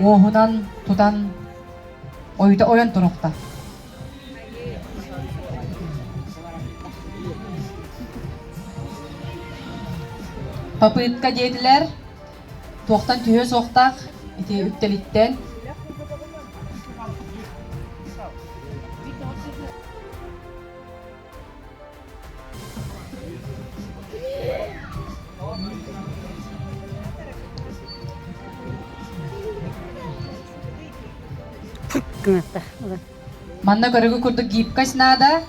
Уоһунан тутан ойута ойон турукта. Попытка диэтилэр, туохтан түһүө суохтаах ити үктэлиттэн. Манна көрүгү курдук гибкость наада.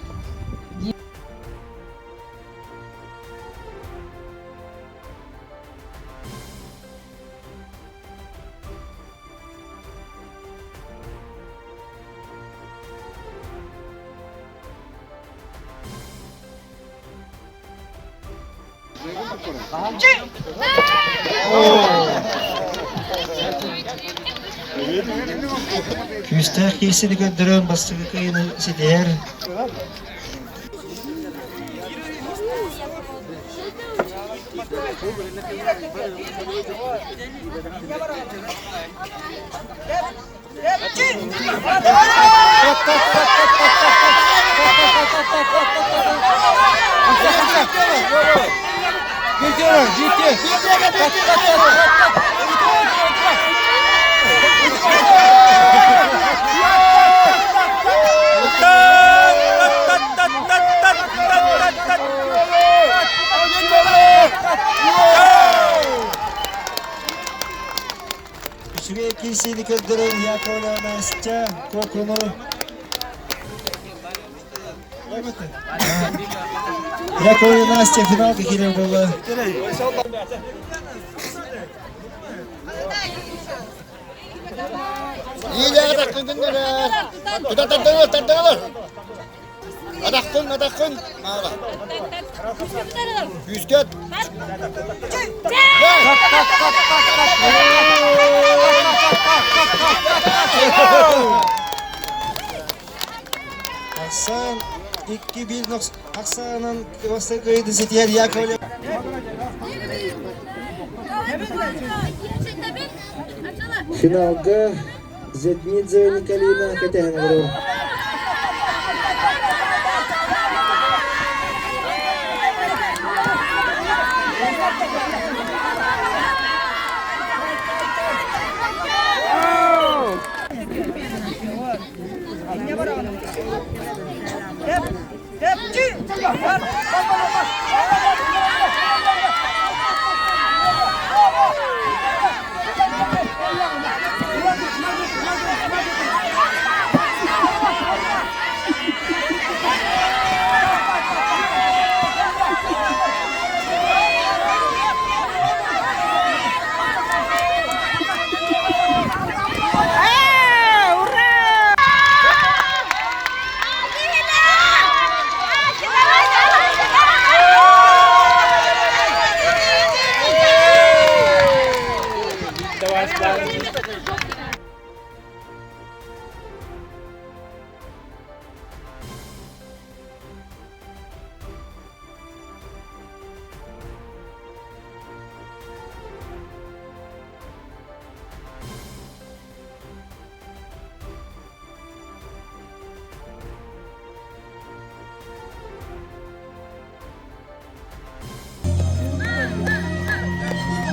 Күүстээх киирсини көрдөрөн бастакы кыайыыны ситиһэр. Үчүгэй киирсиини көрдөрөн Яковлева Настя Кокуну Яковлева Настя финалга киирэр буолла. Атаххын, атаххын. Күүскэт. Ахсаан 2-1 ахсаанын бастакы ситиһэр Яковлев. Финалга Зетнидзе Николина кэтэһэн олорор.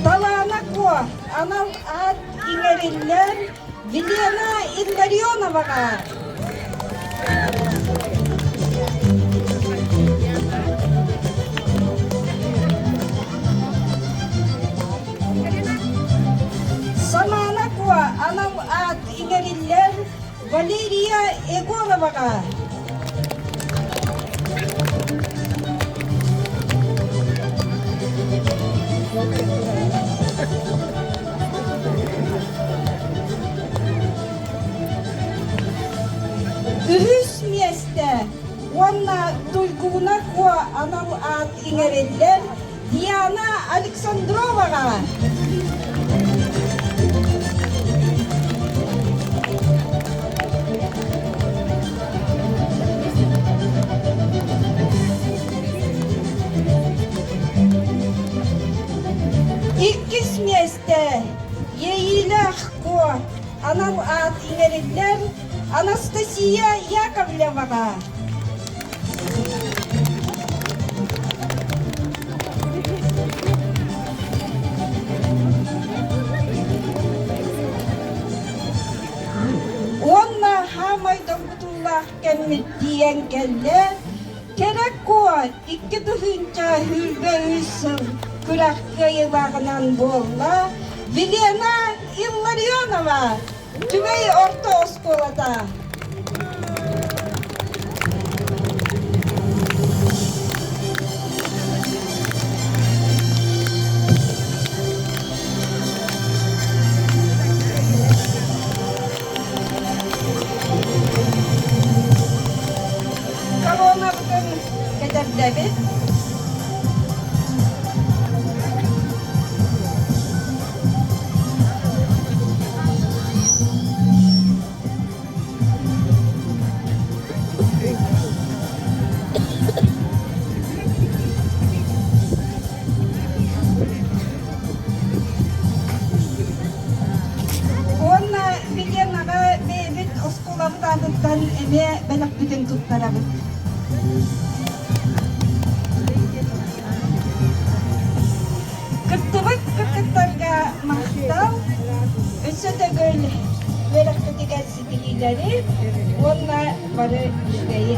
Талаана Куо анал аат иҥэриллэр Елена Илларионоваҕа. Самаана Куо анал аат иҥэриллэр Валерия Егороваҕа. Үһүс миэстэ уонна Туйгуна Куо анал аат иҥэриллэр Диана Александроваҕа. Иккис миэстэ Иэйиилээх Куо. анал аат иҥэриллэр Анастасия Яковлеваҕа. Уонна хаамай доргутуулаах кэммит тиийэн кэллэ. Кэрэ Куо 2023 сыл күрэх кыайыылааҕынан буолла Вилена Илларионова, Түбэй орто оскуолата. Колоннабытын кэтэрдэбит. Уонна Виленаҕа бэйэбит оскуолабыт аатыттан эмиэ бэлэхпитин туттарабыт. Кыттыбыт кыргыттарга махтал, өссө төгүл үөрэхпитигэр ситиһиилэри уонна бары үчүгэйи.